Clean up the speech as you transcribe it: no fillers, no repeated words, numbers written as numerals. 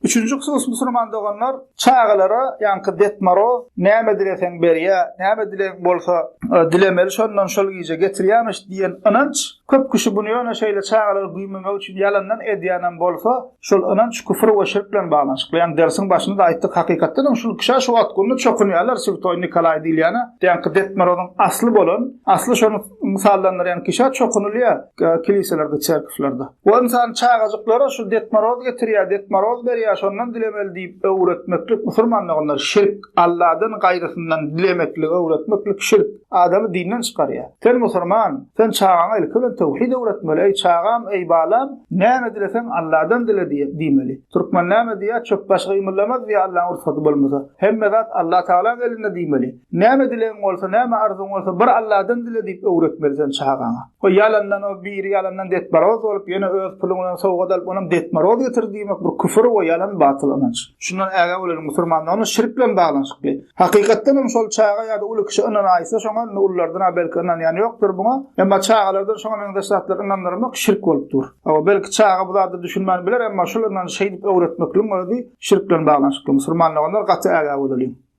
Üçünji husus musulman doganlar, çagalara ýaňky Det Moroz näme dileseň berýä, näme dilegiň bolsa dilemeli şondan şol gije getirýämiş diýen ynanç, köp kişi buny ýöne şeýle çagalary güýmemek üçin ýalandan edýänem bolsa, şol ynanç küfür we şirk bilen baglanyşykly. Ýaňky dersiň başynda-da aýtdyk, hakykatdanam şul kişä şu wagt günde çokunýarlar Swtoý Nikolaý diýilýäne, ýaňky Det Morozyň asly bolan, asly şony mysallandyrýan kişä çokunylýar kiliselerde, çerkwlerde. We ynsan çagajyklara şu Det Moroz getirýär, Det Moroz berýär, şondan dilemeli diýip öwretmeklik musulmanlygynda şirk, Alladan gaýrysyndan dilemekligi öwretmeklik şirk, adamy dinden çykarýar. Sen musurman, sen çagaňa ilki bilen töwhid öwretmeli, eý çagam, eý balam, näme dileseň Alladan dile diýmeli. Türkmen näme diýýär, çöp başy gymyldamaz diýýär Allaň rugsady bolmasa. Hemme zat Allatagalaň elinde diýmeli. Näme dilegiň bolsa, näme arzuwyň bolsa bir Alladan dile diýip öwretmeli sen çagaňa. O ýalandan o biri ýalandan detmaroz bolup ýene öz puluň bilen sowgat alyp onam detmaroz getirdi diýmek bir küfür we ýalan batyl ynanç. Şundan ägä bolalyň musurmanlar ony şirk bilen baglanyşykly. Hakykatdan hem şol çaga ýa-da uly kişi ynanaýsa şoňa indi ululardan-a belki ynanýan ýokdur buňa. Emma çagalardan şoňa meňzeş zatlary ynandyrmak şirk bolup dur. Hawa belki çaga bu zada düşünmän biler emma şul ynanjy şeýdip öwretmekligiň özi şirk bilen baglanyşykly. Musurman doganlar gaty ägä bolalyň.